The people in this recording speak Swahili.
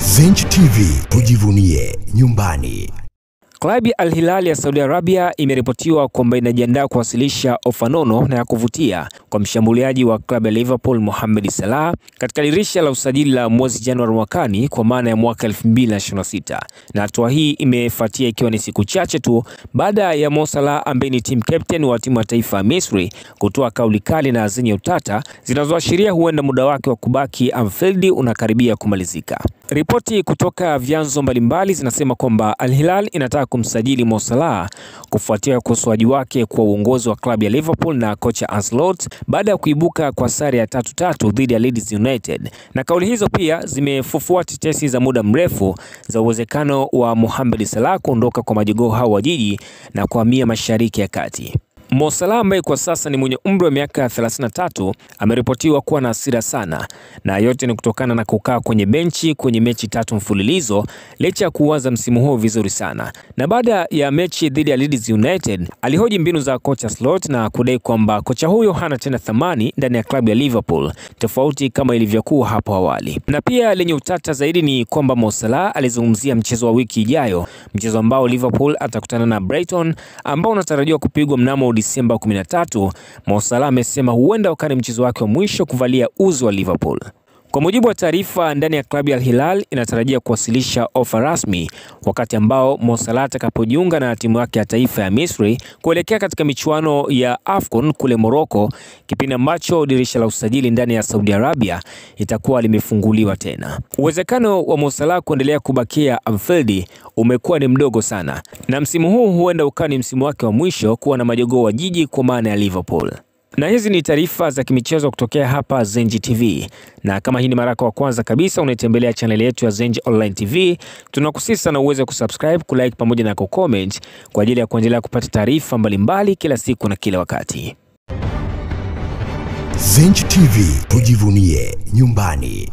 Zenj TV, tujivunie nyumbani. Klabu ya Al Hilal ya Saudi Arabia imeripotiwa kwamba inajiandaa kuwasilisha ofa nono na ya kuvutia kwa mshambuliaji wa klabu ya Liverpool Mohamed Salah katika dirisha la usajili la mwezi Januari mwakani, kwa maana ya mwaka 2026. Na hatua hii imefuatia ikiwa ni siku chache tu baada ya Mo Salah ambaye ni team captain wa timu ya taifa ya Misri kutoa kauli kali na zenye utata zinazoashiria huenda muda wake wa kubaki Anfield unakaribia kumalizika. Ripoti kutoka vyanzo mbalimbali zinasema kwamba Al Hilal inataka kumsajili Mo Salah kufuatia ukosoaji wake kwa uongozi wa klabu ya Liverpool na kocha Ancelotti baada ya kuibuka kwa sare ya 3-3 dhidi ya Leeds United. Na kauli hizo pia zimefufua tetesi za muda mrefu za uwezekano wa Mohamed Salah kuondoka kwa majogoo hao wa jiji na kuhamia Mashariki ya Kati. Mo Salah ambaye kwa sasa ni mwenye umri wa miaka 33 ameripotiwa kuwa na hasira sana, na yote ni kutokana na kukaa kwenye benchi kwenye mechi 3 mfululizo licha ya kuanza msimu huo vizuri sana. Na baada ya mechi dhidi ya Leeds United alihoji mbinu za kocha Slot na kudai kwamba kocha huyo hana tena thamani ndani ya klabu ya Liverpool, tofauti kama ilivyokuwa hapo awali. Na pia lenye utata zaidi ni kwamba Mo Salah alizungumzia mchezo wa wiki ijayo, mchezo ambao Liverpool atakutana na Brighton ambao unatarajiwa kupigwa mnamo Disemba 13. Mo Salah amesema huenda wakati mchezo wake wa mwisho kuvalia uzi wa Liverpool. Kwa mujibu wa taarifa ndani ya klabu ya Al Hilal inatarajia kuwasilisha ofa rasmi wakati ambao Mo Salah atakapojiunga na timu yake ya taifa ya Misri kuelekea katika michuano ya AFCON kule Morocco, kipindi ambacho dirisha la usajili ndani ya Saudi Arabia itakuwa limefunguliwa tena. Uwezekano wa Mo Salah kuendelea kubakia Anfield umekuwa ni mdogo sana, na msimu huu huenda ukawa ni msimu wake wa mwisho kuwa na majogoo wa jiji kwa maana ya Liverpool. Na hizi ni taarifa za kimichezo kutokea hapa Zenji TV. Na kama hii ni mara yako ya kwanza kabisa unaitembelea channel yetu ya Zenji Online TV, tunakusihi sana uweze kusubscribe, kulike pamoja na kucomment kwa ajili ya kuendelea kupata taarifa mbalimbali kila siku na kila wakati. Zenji TV, tujivunie nyumbani.